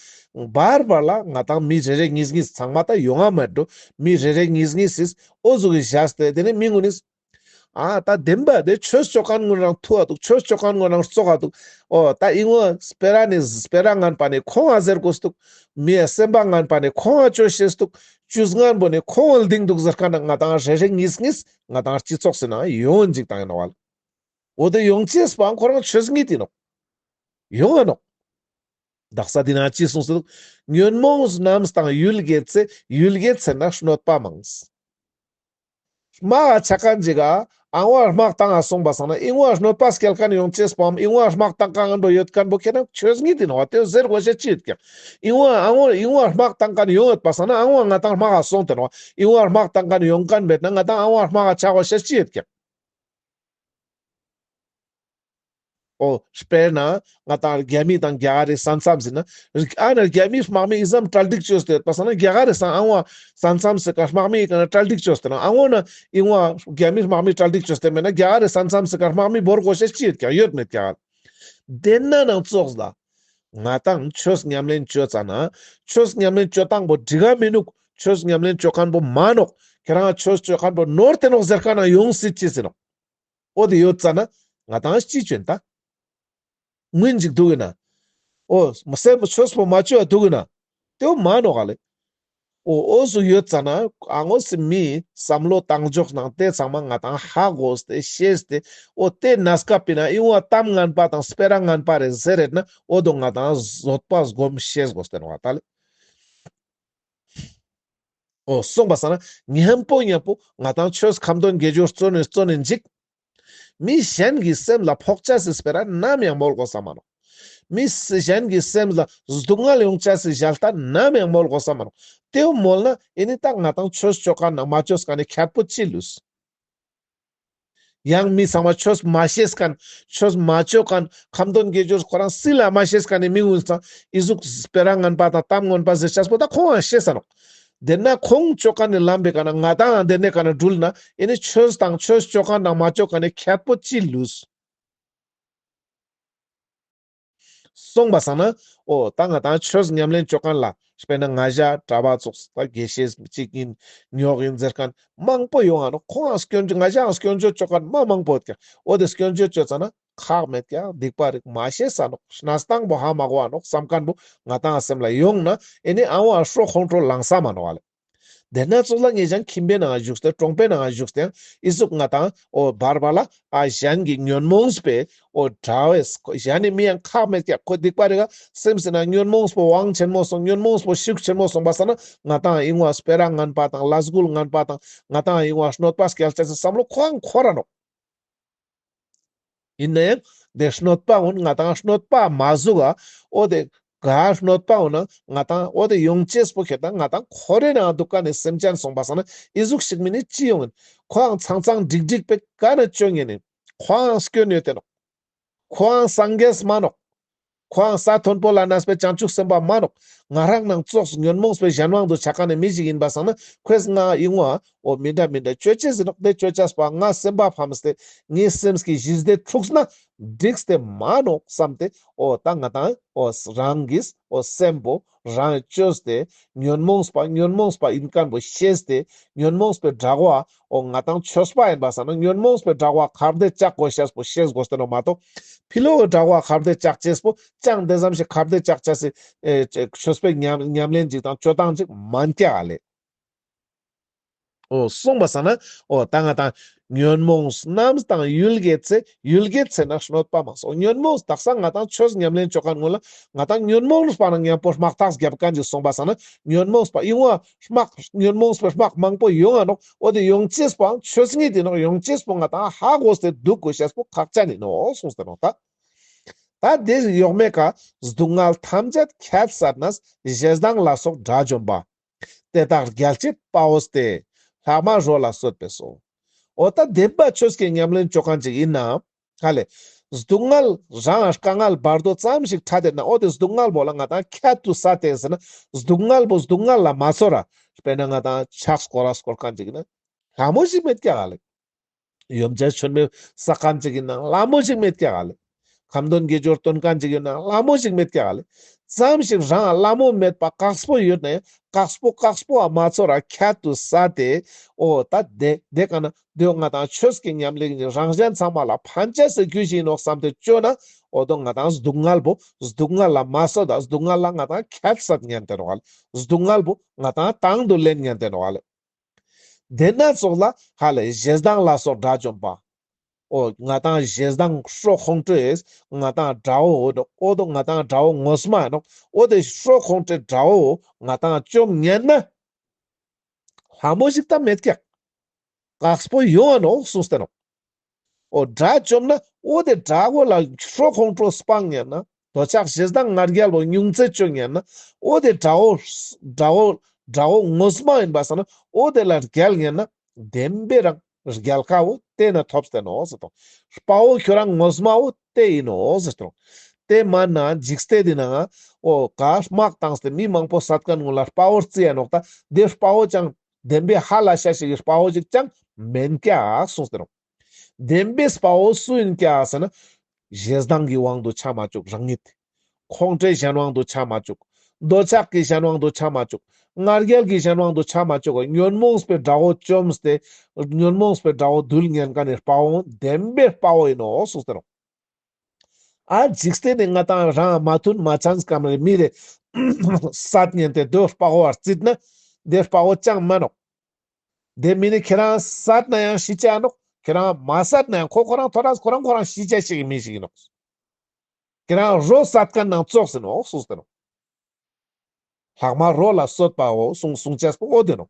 བར་བར་ལ་ང་དང་མི་རེ་རེ་གཉིས་གཉིས་ཚང་མ་ད་ཡོང་ང་མེད་འགྲོ། མི་རེ་རེ་གཉིས་གཉིས་སིས་འོ་ཟུག་གི་བཞག་སྟེ་དེ་ནས་མི་ཀུན་ནིས་ཨ་ད་བདེན་པ་དེ་ཆོས་ཅོ་མཁན་ཀུན་རང་ཐུ་བ་འདུག་ཆོས་ཅོ་མཁན་ཀུན་རང་བཙོག་ག་འདུག་འོ་ད་ཨིན་བ་སྤེ་ར་ནི་སྤེ་ར་ངན་པ་ནི་ཁོང་ང་ཟེར་དགོས་འདུག་མི་ཡ་སེམས་པ་ངན་པ་ནི་ཁོང་ང་ཅོ་ཤེས་འདུག་ཇུས་ངན་པོ་ནི་ཁོང་ང་ལྡིང་འདུག་ཟེར་མཁན་ང་དང་རེ་རེ་གཉིས་གཉིས་ང་དང་སྤྱི་ཚོགས་སི་ནང་ཡོང་ཅིག་དང་ཡིན་ནོག་བ་ལེ། འོ་དེ་ཡོང་ཅེས་པའང་ཁོ་རང་ཆོས་ཉིད་ཡིན་ནོག་ཡོང་ང་ནོག་དག་ས་དེ་ན་ཅི་གསུངས་སོ། ཉོན་མོངས་རྣམས་དང་ཡུལ་དགེ་ཚེ། ཡུལ་དགེ་ཚེ་ན་གནོད་པ་མང་། དམག་ག་ཆ་མཁན་ཅིག་ག་ཨང་བ་དམག་བཏང་ང་སོང་པ་སང་ན་ཨིན་བ་གནོད་པ་སྐྱེལ་མཁན་ཡོང་ཅེས་པའམ་ཨིན་བ་དམག་བཏང་མཁན་པོ་ཡོད་མཁན་པོ་ཁྱེད་རང་ཆོས་ཉིད་ཡིན་ནོག་བ། དེ་ཟེར་དགོས་ཤེས་ཅི་ཡོད་ཀྱག་ཨིན་བ་ཨང་བ་ཨིན་བ་དམག་བཏང་མཁན་ཡོང་ཡོད་པ་སང་ན་ཨང་བ་ང་དང་དམག་ག་སོང་སྟེ་ནོག་བ། ཨིན་བ་དམག་བཏང་མཁན་ཡོང་མཁན་མེད་ན་ང་དང་ཨང་བ་དམག་ག་ཆ་དགོས་ཤེས་ཅི་ཡོད་ཀྱག་འོ་དཔེར་ན་ང་དང་རྒྱ་མི་དང་རྒྱ་གར་རི་ས་མཚམས་ཟེར་ན་ཨ་ན་རྒྱ་མི་དམག་མི་ཨི་ཙམ་གྲ་སྒྲིག་བཅོས་ཏེ་ཡོད་པ་སང་ན་རྒྱ་གར་རི་ས་ཨང་བ་ས་མཚམས་སི་ཀ་དམག་མི་ཡི་ཀ་ན་གྲ་སྒྲིག་བཅོས་ཏེ་ན་ཨང་བ་ན་ཨིན་བ་རྒྱ་མི་དམག་མི་གྲ་སྒྲིག་བཅོས་ཏེ་མེད་ན་རྒྱ་གར་རི་ས་མཚམས་སི་ཀ་དམག་མི་བོར་དགོས་ཤེས་ཅི་ཡོད་ཀྱག་ཡོད་མེད་ཀྱག་དེ་ན་ནང་ཙོགས་ལ་ང་དང་ཆོས་ཉམས་ལེན་བཅོ་ཙ་ན་ཆོས་ཉམས་ལེན་བཅོ་སྟངས་པོ་འགྲིག་ག་མི་ནུག་ཆོས་ཉམས་ལེན་བཅོ་མཁན་པོ་མ་ནོག་ཁྱེད་རང་ཆོས་བཅོ་མཁན་པོ་ནོར་ཏེ་ནོག་ཟེར་མཁན་ན་ཡོང་སྲིད་ཅི་ཟེར་ནོག་འོ་དེ་ཡོད་ཙ་ན་ང་དང་ཅི་བཅོ་ཡིན་ད། ངུན་ཅིག་འདུག་ཡིན་ན། འོ་སེམས་ཆོས་པོ་མ་བཅོ་བ་འདུག་ཡིན་ན། དེ་བོ་མ་ནོག་ག་ལེ། འོ་འོ་ཟུག་ཡོད་ཙ་ན་ཨ་ངོ་སི་མི་བསམ་བློ་བཏང་ཕྱོགས་ནང་དེ་ཚང་མ་ང་དང་ཧ་གོ་སྟེ་ཤེས་ཏེ་འོ་དེ་ན་སྐབས་པི་ན་ཨིན་བ་གཏམ་ངན་པ་དང་སྤེ་ར་ངན་པ་རེད་ཟེར་རེད་ན་འོ་དོ་ང་དང་བཟོད་པ་སྒོམ་ཤེས་དགོས་ཏེ་ནོག་ད་ལེ། འོ་སོང་པ་སང་ན་མཉམ་པོ་མཉམ་པོ་ང་དང་ཆོས་ཁ་འདོན་དགེ་སྦྱོར་བརྩོན་ནས་བརྩོན་ནས་འཇིག་མི་གཞན་གྱི་སེམས་ལ་ཕོག་ཅེས་སི་སྤེ་ར་ནམ་ཡང་མོལ་དགོས་ས་མ་ནོག་མི་གཞན་གྱི་སེམས་ལ་སྡུག་བསྔལ་ཡོང་ཅེས་སི་ཞལ་ཏ་ནམ་ཡང་མོལ་དགོས་ས་མ་ནོག་དེ་བོ་མོལ་ན་ཨེ་ནི་ད་ང་དང་ཆོས་བཅོ་མཁན་ནང་མ་བཅོས་མཁན་ནི་ཁྱད་པོ་ཅི་ལུས། ཡང་མི་ཚང་མ་ཆོས་མ་ཤེས་མཁན་ཆོས་མ་བཅོ་མཁན་ཁ་འདོན་དགེ་སྦྱོར་ཁོ་རང་སིལ་ལ་མ་ཤེས་མཁན་ནི་མི་ཀུན་ཚང་ཨི་ཟུག་སྤེ་ར་ངན་པ་དང་གཏམ་ངན་པ་ཟེར་ཅེས་པོ་ད་ཁོང་ང་ཤེས་ས་ནོག་དེ་ན་ཁོང་བཅོ་མཁན་ནི་ལམ་པའི་ཀ་ན་ང་དང་དེ་ནས་ཀ་ན་འགྲུལ་ན་ཨེ་ནི་ཆོས་དང་ཆོས་བཅོ་མཁན་དང་མ་བཅོ་མཁན་ནི་ཁྱད་པོ་ཅི་ལུས། སོང་པ་སང་ན་འོ་ད་ང་དང་ཆོས་ཉམས་ལེན་བཅོ་མཁན་ལ་དཔེར་ན་ང་ཞ་གྲྭ་པ་ཙོགས་ད་དགེ་བཤེས་ཅིག་ཡིན་ཉོག་ཡིན་ཟེར་མཁན་མང་པོ་ཡོང་ང་ནོག་ཁོང་ང་སྐྱོན་བརྗོད་ང་ཞའང་སྐྱོན་བརྗོད་བཅོ་མཁན་མ་མང་པོ་ཡོད་ཀྱག་འོ་དེ་སྐྱོན་བརྗོད་བཅོ་ཙ་ན་ཁག་མེད་ཀྱག་སྡིག་པ་རིག་མ་ཤེས་ས་ནོག་གནས་སྟངས་པོ་ཧ་མ་གོ་བ་ནོག་བསམ་མཁན་པོ་ང་དང་སེམས་ལ་ཡོང་ན་ཨེ་ནི་ཨ་བ་ཧྲོ་ཁོང་ཁྲོ་ལངས་ས་མ་ནོག་ལེ། དེ་ན་ཙོགས་ལ་ངེད་ཅག་ཁྱིམ་པའི་ནང་བཞུགས་ཏེ་གྲོང་པའི་ནང་བཞུགས་ཏེ་ཨི་ཟུག་ང་དང་འོ་བར་བར་ལ་ཨ་གཞན་གྱི་ཉོན་མོངས་པའི་འོ་དྲ་བས་གཞན་ནི་མི་ཡང་ཁག་མེད་ཀྱག་ཁོ་སྡིག་པ་རིག་ག་སེམས་སི་ན་ཉོན་མོངས་པོ་དབང་ཆེན་མོ་སོང་ཉོན་མོངས་པོ་ཤུགས་ཆེན་མོ་སོང་པ་སང་ན་ང་དང་ཨིན་བ་སྤེ་ར་ངན་པ་དང་ལས་འགུལ་ངན་པ་དང་ང་དང་ཨིན་བ་གནོད་པ་སྐྱེལ་ཅེས་སི་བསམ་བློ་ཁོའང་འཁོར་ར་ནོག་ཡིན་ན་ཡང་དེ་གནོད་པ་འོ་ན་ང་དང་གནོད་པ་མ་ཟུག་ག་འོ་དེ་ག་གནོད་པ་འོ་ན་ང་དང་འོ་དེ་ཡོང་ཅེས་པོ་ཁྱེད་དང་ང་དང་འཁོར་རེ་ནང་འདུག་ག་ནས་སེམས་ཅན་སོང་པ་སང་ན་ཨི་ཟུག་ཞིག་མིན་ནི་ཅི་ཡོང་ཡིན། ཁོའང་ཚང་ཚང་འགྲིག་འགྲིག་པའི་ག་ནས་བཅོ་ཉན་ཡིན། ཁོའང་སྐྱོན་ཡོད་དེ་ནོག་ཁོའང་སངས་རྒྱས་མ་ནོག་ཁོའང་ས་མཐོན་པོ་ལ་གནས་པའི་བྱང་ཆུབ་སེམས་དཔའ་མ་ནོག་ང་རང་ནང་ཙོགས་ཉོན་མོངས་པའི་གཞན་དབང་དུ་ཆ་མཁན་ནི་མི་ཞིག་ཡིན་པ་སང་ན་ཁོས་ང་ཨིན་བ་འོ་མི་འདྲ་མི་འདྲ་བཅོ་ཅེས་ཡིན་ནོག་དེ་བཅོ་ཅེས་པ་ང་སེམས་པ་ཕམ་སྟེ་ངའི་སེམས་ཀྱི་གཞི་བདེ་འཁྲུགས་ན་འགྲིགས་ཏེ་མ་ནོག་བསམ་སྟེ་འོ་ད་ང་དང་འོ་རང་གིས་འོ་སེམས་པོ་རང་བཅོས་ཏེ་ཉོན་མོངས་པ་ཉོན་མོངས་པ་ཡིན་མཁན་པོ་ཤེས་ཏེ་ཉོན་མོངས་པའི་དྲ་བ་འོ་ང་དང་ཆོས་པ་ཡིན་པ་སང་ན་ཉོན་མོངས་པའི་དྲ་བ་ཁ་བརྡའི་ལྕག་དགོས་ཤེས་པོ་ཤེས་དགོས་ཏེ་ནོག་མ་གཏོགས་ཕྱི་ལོགས་ཀྱི་དྲ་བ་ཁ་བརྡའི་ལྕག་ཅེས་པོ་ཅང་དེ་ཙམ་ཞིག་ཁ་བརྡའི་ལྕག་ཅེས་སི་ཨེ་ཆོས་པའི་ཉམས་ཉམས་ལེན་ཅིག་དང་བཅོ་སྟངས་ཅིག་མན་ཀྱག་ལེ། འོ་སོང་པ་སང་ན་འོ་ད་ང་དང་ཉོན་མོངས་རྣམས་དང་ཡུལ་དགེ་ཚེ། ཡུལ་དགེ་ཚེ་ན་གནོད་པ་མང་སོང་། ཉོན་མོངས་དག་ས་ང་དང་ཆོས་ཉམས་ལེན་བཅོ་མཁན་ཀུན་ལ་ང་དང་ཉོན་མོངས་པ་ནང་མཉམ་པོ་དམག་ཐག་རྒྱབ་མཁན་ཅིག་སོང་པ་སང་ན་ཉོན་མོངས་པ་ཨིན་བ་དམག་ཉོན་མོངས་པའི་དམག་མང་པོ་ཡོང་ང་ནོག་འོ་དེ་ཡོང་ཅེས་པའང་ཆོས་ཉིད་ཡིན་ནོག་ཡོང་ཅེས་པོ་ང་དང་ཧ་གོ་སྟེ་འདུག་དགོས་ཤེས་པོ་ཁག་ཅན་ཡིན་ནོག་གསུངས་ཏེ་ནོག་ད། ད་དེ་ཡོག་མེད་ཀ་སྡུག་བསྔལ་ཐམས་ཅད་ཁྱད་བསད་ནས། ཞེ་སྡང་ལ་སོགས་དགྲ་བཅོམ་པ། དེ་དག་རྒྱལ་བྱེད་དཔའ་བོ་སྟེ། ལྷག་མ་རོ་ལ་གསོད་པས་སོ། འོ་ད་བདེན་པ་ཆོས་ཀྱི་ཉམས་ལེན་ཅོ་མཁན་ཅིག་ཡིན་ན། ཧ་ལེ། སྡུག་བསྔལ་རང་དཀའ་ངལ་བར་དོ་ཙམ་ཞིག་འཕྲད་དེ་ན། འོ་དེ་སྡུག་བསྔལ་བོ་ལ་ང་ཏང་ཁྱད་དུ་བསད་དེ་ཟེར་ན། སྡུག་བསྔལ་བོ་སྡུག་བསྔལ་ལ་མ་ཚོར་ར། དཔེར་ན་ང་ཏང་ཕྱག་སྐོར་ར་སྐོར་མཁན་ཅིག་ཡིན་ན། ལྷ་མོ་ཞིག་མེད་ཀྱག་ཧ་ལེ། ཡོན་ཆབ་མཆོད་མེ་བསགས་མཁན་ཅིག་ཡིན་ན་ལྷ་མོ་ཞིག་མེད་ཀྱག་ཧ་ལེ། ཁ་འདོན་དགེ་སྦྱོར་སྟོན་མཁན་ཅིག་ཡིན་ན་ལྷ་མོ་ཞིག་མེད་ཀྱག་ཧ་ལེ། ཙམ་ཞིག་རང་ལྷ་མོ་མེད་པ་དཀགས་པོ་ཡོད་ན་ཡང་དཀགས་པོ་དཀགས་པོ་བ་མ་ཚོར་ར་ཁྱད་དུ་བསད་དེ། འོ་ད་དེ་དེ་ཀ་ན་དེ་ང་ཏང་ཆོས་ཀྱི་ཉམས་ལེན་གྱི་རང་གཞན་ཚང་མ་ལ་ཕན་ཆ་སེ་རྒྱུ་ཞིག་ཡིན་ནོག་བསམ་སྟེ་ཅོ་ན། འོ་དོ་ང་ཏང་སྡུག་བསྔལ་བོ་སྡུག་བསྔལ་ལ་མ་བསད་ད། སྡུག་བསྔལ་ལ་ང་ཏང་ཁྱད་བསད་ཉན་ཏེ་ནོག་ཧ་ལེ། སྡུག་བསྔལ་བོ་ང་ཏང་དང་དུ་ལེན་ཉན་ཏེ་ནོག་ཧ་ལེ། དེ་ན་ཙོགས་ལ་ཧ་ལེ་ཞེ་སྡང་ལ་སོགས་དགྲ་བཅོམ་པ། འོ་ང་ཏང་ཞེ་སྡང་ཤོ་ཁོང་ཁྲོས་ང་ཏང་དགྲ་བོ་འོ་དོ་ང་ཏང་དགྲ་བོ་ངོ་མ་ཡིན་ནོག་འོ་དེ་ཤོ་ཁོང་ཁྲོས་དགྲ་བོ་ང་ཏང་བཅོམ་ཉན་ན། ལྷ་མོ་ཞིག་ད་མེད་ཀྱག་དཀགས་པོ་ཡོང་ང་ནོག་གསུངས་ཏེ་ནོག་འོ་དགྲ་བཅོམ་ན་འོ་དེ་དགྲ་བོ་ལ་ཤོ་ཁོང་ཁྲོ་སྤང་ཉན་ན། འདོད་ཆགས་ཞེ་སྡང་ང་རྒྱལ་བོ་ཉུང་ཙེ་ཅོ་ཉན་ན། འོ་དེ་དགྲ་བོ་དགྲ་བོ་དགྲ་བོ་ངོ་མ་ཡིན་པ་སང་ན་འོ་དེ་ལ་རྒྱལ་ཉན་ན། བདེན་པའི་རང་རྒྱལ་ཁ་བོ་དེ་ན་ཐོབ་སྟེ་ནོག་ཟེར་དོ། དཔའ་བོ་ཁྱོད་རང་ངོ་མ་བོ་དེ་ཡིན་ནོག་ཟེར་དོ། དེ་མ་ན་འཇིག་རྟེན་འདི་ན་འོ་ག་དམག་བཏང་སྟེ་མི་མང་པོ་བསད་མཁན་ངུ་ལ་དཔའ་བོར་བརྩི་ཡ་ནོག་ད་དེ་དཔའ་བོ་ཅང་བདེན་པའི་ཧ་ལ་ཤ་ཞིག་གི་དཔའ་བོ་ཅིག་ཅང་མེན་ཀྱག་གསུངས་ཏེ་ནོག་བདེན་པའི་དཔའ་བོ་སུ་ཡིན་ཀྱག་ཟེར་ན། ཞེ་སྡང་གི་དབང་དུ་ཆ་མ་བཅུག་རང་ཉིད། ཁོང་ཁྲོའི་གཞན་དབང་དུ་ཆ་མ་བཅུག་འདོད་ཆགས་ཀྱི་གཞན་དབང་དུ་ཆ་མ་བཅུག་ང་རྒྱལ་གྱི་གཞན་དབང་དུ་ཆ་མ་བཅུག་ཉོན་མོངས་པའི་དགྲ་བོ་བཅོམ་སྟེ། ཉོན་མོངས་པའི་དགྲ་བོ་འདུལ་ཉན་མཁན་ནི་དཔའ་བོ་བདེན་པའི་དཔའ་བོ་ཡིན་ནོག་གསུངས་ཏེ་ནོག་ཨ་འཇིག་རྟེན་ནི་ང་ཏང་རང་མ་མཐུན་མ་འཆམ་མཁན་ནི་མི་རེ་བསད་ཉན་ཏེ་དེ་དཔའ་བོ་བར་བརྩིས་ན། དེ་དཔའ་བོ་ཅང་མ་ནོག་དེ་མི་ནི་ཁྱེད་རང་བསད་ན་ཡང་ཤི་ཆ་ནོག་ཁྱེད་རང་མ་བསད་ན་ཡང་ཁོ་ཁོ་རང་ཐོ་རངས་ཁོ་རང་ཁོ་རང་ཤི་ཆ་ཞིག་གི་མི་ཞིག་ཡིན་ནོག་ཁྱེད་རང་རོ་བསད་མཁན་ནང་ཙོགས་ཡིན་ནོག་གསུངས་ཏེ་ནོག་ལྷག་མ་རོ་ལ་གསོད་པའོ་གསུངས་གསུངས་ཅེས་པོ་འོ་དེ་ནོག་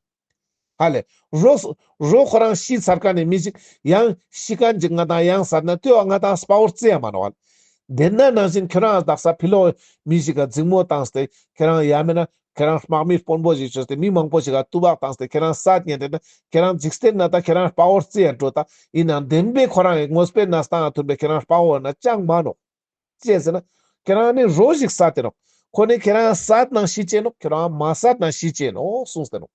ཧ་ལེ། རོ་རོ་ཁོ་རང་ཤི་ཚར་མཁན་ནི་མི་ཞིག་ཡང་ཤི་མཁན་ཅིག་ང་ཏང་ཡང་བསད་ན་དེ་བ་ང་ཏང་དཔའ་བོར་བརྩི་ཡ་མ་ནོག་ཧ་ལེ། དེ་ན་ནང་བཞིན་ཁྱེད་རང་དག་ས་ཕི་ལོ་མི་ཞིག་ག་འཛིང་མོ་བཏང་སྟེ་ཁྱེད་རང་ཡ་མེད་ན་ཁྱེད་རང་དམག་མི་དཔོན་པོ་ཞིག་བཅོས་ཏེ་མི་མང་པོ་ཞིག་ག་ཏུ་བག་བཏང་སྟེ་ཁྱེད་རང་བསད་ཉན་ཏེ་ན་ཁྱེད་རང་འཇིག་རྟེན་ན་ད་ཁྱེད་རང་དཔའ་བོར་བརྩི་ཡ་འགྲོ་ད་ཡིན་ནའང་བདེན་པའི་ཁོ་རང་གི་དངོས་པོའི་གནས་སྟངས་ལ་མཐུན་པའི་ཁྱེད་རང་དཔའ་བོ་ན་ཅང་མ་ནོག་ཅི་ཟེར་ན། ཁྱེད་རང་ནི་རོ་ཞིག་བསད་དེ་ནོག་ཁོ་ནི་ཁྱེད་རང་བསད་ནང་ཤི་ཅེས་ནོག་ཁྱེད་རང་མ་བསད་ནང་ཤི་ཅེས་ནོག་གསུངས་ཏེ་ནོག་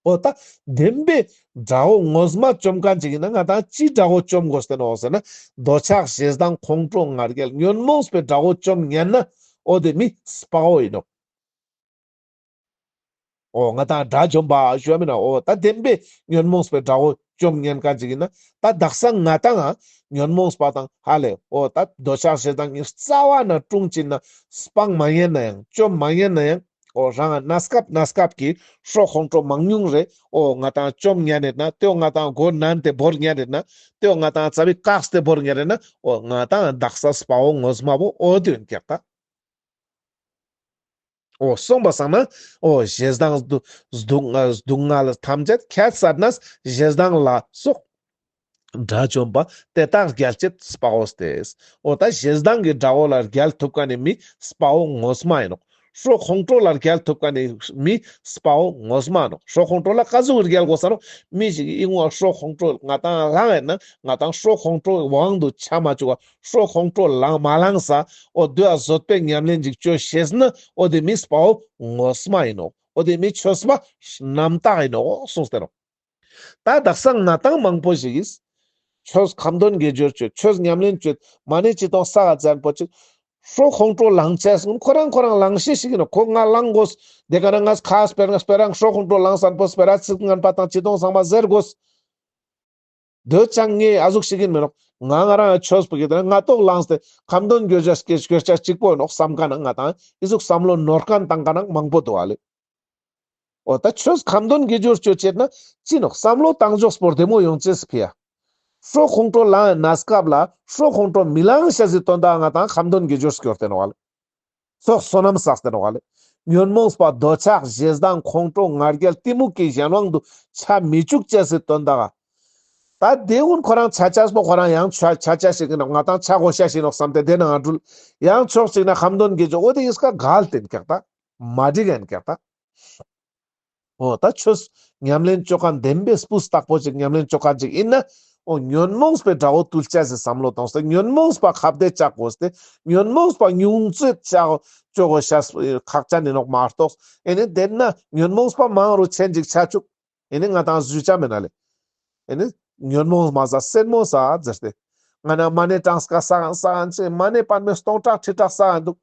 འོ་ད་བདེན་པའི་དགྲ་བོ་ངོ་མ་བཅོམ་མཁན་ཅིག་ཡིན་ན་ང་ཏང་ཅི་དགྲ་བོ་བཅོམ་དགོས་ཏེ་ནོག་ཟེར་ན། འདོད་ཆགས་ཞེ་སྡང་ཁོང་ཁྲོ་ང་རྒྱལ་ཉོན་མོངས་པའི་དགྲ་བོ་བཅོམ་ཉན་ན་འོ་དེ་མི་དཔའ་བོ་ཡིན་ནོག་འོ་ང་ཏང་དགྲ་བཅོམ་པ་ཞུ་བ་མིན་ན། འོ་ད་བདེན་པའི་ཉོན་མོངས་པའི་དགྲ་བོ་བཅོམ་ཉན་མཁན་ཅིག་ཡིན་ན། ད་དག་ས་ང་ཏང་ང་ཉོན་མོངས་པ་དང་ཧ་ལེ་འོ་ད་འདོད་ཆགས་ཞེ་སྡང་གི་རྩ་བ་ན་དྲུང་ཅིག་ན་སྤང་མ་ཉན་ན་ཡང་བཅོམ་མ་ཉན་ན་ཡང་འོ་རང་གནས་སྐབས་གནས་སྐབས་ཀྱི་ཤོ་ཁོང་ཁྲོ་མང་ཉུང་རེ་འོ་ང་ཏང་བཅོམ་ཉན་ནེ་ན་དེ་འོ་ང་ཏང་མགོ་ནན་ཏེ་བོར་ཉན་ནེ་ན་དེ་འོ་ང་ཏང་རྩ་བའི་བཀག་སྟེ་བོར་ཉན་ནེ་ན་འོ་ང་ཏང་དག་ས་དཔའ་བོ་ངོ་མ་བོ་འོ་དེ་ཡིན་ཀྱག་ད། འོ་གསུངས་པ་སང་ན། འོ་ཞེ་སྡང་སྡུག་སྡུག་སྡུག་བསྔལ་ཐམས་ཅད་ཁྱད་བསད་ནས། ཞེ་སྡང་ལ་སོགས་དགྲ་བཅོམ་པ། དེ་དག་རྒྱལ་བྱེད་དཔའ་བོ་སྟེ། འོ་ད་ཞེ་སྡང་གི་དགྲ་བོ་ལ་རྒྱལ་ཐུབ་མཁན་ནི་མི་དཔའ་བོ་ངོ་མ་ཡིན་ནོག་ཤོ་ཁོང་ཁྲོ་ལ་རྒྱལ་ཐུབ་མཁན་ནི་མི་དཔའ་བོ་ངོ་མ་ཡིན་ནོག་ཤོ་ཁོང་ཁྲོ་ལ་ག་ཟུག་རྒྱལ་དགོས་ས་ནོག་མི་ཞིག་ཨིན་ངོ་ཤོ་ཁོང་ཁྲོ་ང་ཏང་ལངས་ཡིན་ན་ང་ཏང་ཤོ་ཁོང་ཁྲོ་དབང་དུ་ཆ་མ་བཅུག་པ། ཤོ་ཁོང་ཁྲོ་ལངས་མ་ལངས་ས། འོ་དེ་བ་བཟོད་པའི་ཉམས་ལེན་ཅིག་ཅོ་ཤེས་ན། འོ་དེ་མི་དཔའ་བོ་ངོ་མ་ཡིན་ནོག་འོ་དེ་མི་ཆོས་པ་རྣམ་དག་ཡིན་ནོག་གསུངས་ཏེ་ནོག་ད་དག་ས་ང་ཏང་མང་པོ་ཞིག་གིས་ཆོས་ཁ་འདོན་དགེ་སྦྱོར་ཅོས། ཆོས་ཉམས་ལེན་ཅོས། མ་ཎི་ཅི་ཏོང་བསགས་ཙམ་པོ་ཅིག་ཤོ་ཁོང་ཁྲོ་ལངས་ཆེས་ཁོ་རང་ཁོ་རང་ལངས་ཤེས་ཤིག་ཡིན་ནོག་ཁོ་ང་ལངས་དགོས། དེ་ཀ་ན་ང་ཁ་སྤེ་ར་སྤེ་ར་ཤོ་ཁོང་ཁྲོ་ལངས་ས་པོ་སྤེ་ར་ཚིག་ངན་པ་དང་ཅི་ཏོང་ཚང་མ་ཟེར་དགོས། དེ་ཅང་ངས་ཨ་ཟུག་ཤིག་ཡིན་མི་ནོག་ང་ང་རང་ཆོས་པོ་གི་དེ་ན་ང་ཏོག་ལངས་ཏེ་ཁ་འདོན་དགེ་སྦྱོར་སྐྱེ་སྐྱོ་ཆ་གཅིག་པོ་ཡིན་ནོག་བསམ་མཁན་ན་ང་ཏང་ཨི་ཟུག་བསམ་བློ་ནོར་མཁན་བཏང་མཁན་ན་མང་པོ་འདུག་ཨ་ལེ། འོ་ད་ཆོས་ཁ་འདོན་དགེ་སྦྱོར་ཅོ་ཅེས་ན་ཅི་ནོག་བསམ་བློ་བཏང་ཕྱོགས་པོ་བདེ་མོ་ཡོང་ཅེས་ཕི་ཡ། ཤོ་ཁོང་ཁྲོ་ལངས་ན་སྐབས་ལ་ཤོ་ཁོང་ཁྲོ་མི་ལངས་ཤ་ཟི་དོན་དག་ང་ཏང་ཁ་འདོན་དགེ་སྦྱོར་སྐྱོར་ཏེ་ནོག་ཨ་ལེ། ཚོགས་བསོད་ནམས་བསགས་ཏེ་ནོག་ལེ། ཉོན་མོངས་པ་འདོད་ཆགས་ཞེ་སྡང་ཁོང་ཁྲོ་ང་རྒྱལ་གཏི་མུག་གི་གཞན་དབང་དུ་ཆ་མི་བཅུག་ཅེས་སི་དོན་དག་ ད་དེ་ཀུན་ཁོ་རང་ཆ་ཆས་པོ་ཁོ་རང་ཡང་ཆ་ཆ་ཆ་ཞིག་ཡིན་ནོག། ང་ཏང་ཆ་དགོས་ཤ་ཞིག་ཡིན་ནོག་བསམ་སྟེ་དེ་ནང་འགྲུལ། ཡང་ཕྱོགས་གཅིག་ན་ཁ་འདོན་དགེ་སྦྱོར་འོ་དེ་ཡིས་ཀ་འགལ་ཏེ་ཡིན་ཀྱག་ད། མ་འགྲིག་ཡིན་ཀྱག་ད། འོ་ད་ཆོས་ཉམས་ལེན་བཅོ་མཁན་བདེན་པའི་སྤུས་དག་པོ་ཅིག་ཉམས་ལེན་བཅོ་མཁན་ཅིག་ཡིན་ན། འོ་ཉོན་མོངས་པའི་དགྲ་བོ་བཏུལ་ཅེས་སི་བསམ་བློ་གཏོང་སྟེ་ཉོན་མོངས་པ་ཁ་གཏད་བཅག་དགོས་ཏེ། ཉོན་མོངས་པ་ཉུང་ཙེ་བཅག་བཅོ་དགོས་ཤ་ཁག་ཅན་ཡིན་ནོག་མ་གཏོགས། ཨེ་ནི་དེ་ན་ཉོན་མོངས་པ་མང་རུ་ཆེན་ཅིག་ཆ་བཅུག། ཨེ་ནི་ང་ཏང་ཟུག་ཅ་མེད་ན་ལེ། ཨེ་ནི་ཉོན་མོངས་མ་ཟ་སེན་མོ་ཟ་ཟེར་ཏེ། ང་ན་མ་ཎི་གྲངས་ཀ་ས་གང་ས་གང་ཅེ་མ་ཎི་པདྨེ་སྟོང་ཕྲག་ཁྲི་ཕྲག་ས་གང་འདུག།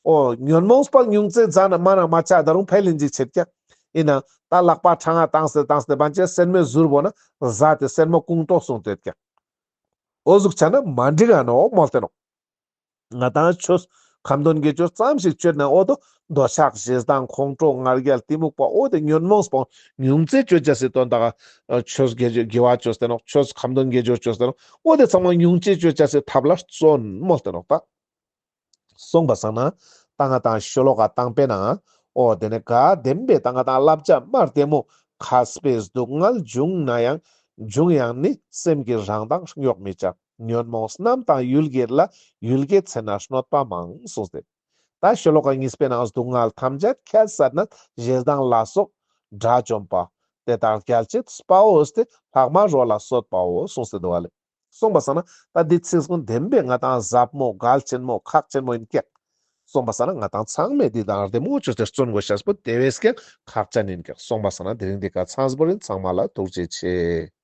འོ་ཉོན་མོངས་པ་ཉུང་ཙེ་ཟ་ན་མ་ན་མ་ཆ་ད་རུང་ཕལ་ལིན་ཅིག་ཆེད་ཀྱག། ཡིན་ན་ད་ལག་པ་ཕྲེང་ང་བཏང་སྟེ་བཏང་སྟེ་བན་ཅེ་སེན་མོའི་ཟུར་བོ་ན་ཟ་སྟེ་སེན་མོ་ཀུང་ཏོག་སོང་སྟེ་ཀྱག། འོ་ཟུག་ཆ་ན་མ་འགྲིག་ག་ནོག་མོལ་ཏེ་ནོག། ང་ཏང་ཆོས་ཁ་འདོན་དགེ་སྦྱོར་ཙམ་ཞིག་བཅོས་ན་འོ་དོ་འདོད་ཆགས་ཞེ་སྡང་ཁོང་ཁྲོ་ང་རྒྱལ་གཏི་མུག་པ་འོ་དེ་ཉོན་མོངས་པ་ཉུང་ཙེ་བཅོ་ཅེས་སི་དོན་དག་ཆོས་དགེ་དགེ་བ་བཅོས་ཏེ་ནོག། ཆོས་ཁ་འདོན་དགེ་སྦྱོར་བཅོས་ཏེ་ནོག། འོ་དེ་ཚང་མ་ཉུང་ཙེ་བཅོ་ཅེས་སི་ཐབས་ལ་བརྩོན་མོལ་ཏེ་ནོག་ད། སོང་པ་སང་ན་ད་ང་ཏང་ཤོ་ལོ་ཀ་དང་པོའི་ནང་འོ་དེ་ནི་ག་བདེན་པའི་ད་ང་ཏང་བསླབ་བྱ་མ་བདེ་མོ། མཁས་པས་སྡུག་བསྔལ་བྱུང་ན་ཡང་། བྱུང་ཡང་ནི་སེམས་ཀྱི་རང་མདངས་རྙོག་མི་བྱ། ཉོན་མོངས་རྣམས་དང་ཡུལ་གྱི་ལ། ཡུལ་གྱི་ཚེ་ན་གནོད་པ་མང་གསུངས་ཏེ། ད་ཤོ་ལོ་ཀ་གཉིས་པའི་ནང་སྡུག་བསྔལ་ཐམས་ཅད་ཁྱད་བསད་ནས་ཞེ་སྡང་ལ་སོགས་དགྲ་བཅོམ་པ། དེ་དག་རྒྱལ་བྱེད་དཔའ་བོས་ཏེ། ལྷག་མ་རོ་ལ་གསོད་པའོ་གསུངས་ཏེ་འདུག་བ་ལེ། སོང་པ་སང་ན་ད་འདི་ཚིག་ཀུན་བདེན་པའི་ང་ཏང་ཟབ་མོ་གལ་ཆེན་མོ་ཁག་ཆེན་མོ་ཡིན་ཀྱག། སོང་པ་སང་ན་ང་ཏང་ཚང་མས་འདི་དང་བདེ་མོ་བཅོས་ཏེ་བརྩོན་དགོས་ཤེས་པོ་དེ་བས་ཀྱང་ཁག་ཅན་ཡིན་ཀྱག། སོང་པ་སང་ན་དེ་རིང་འདི་ཀ་ཚང་པོ་ཡིན། ཚང་མ་ལ་ཐུགས་རྗེ་ཆེ།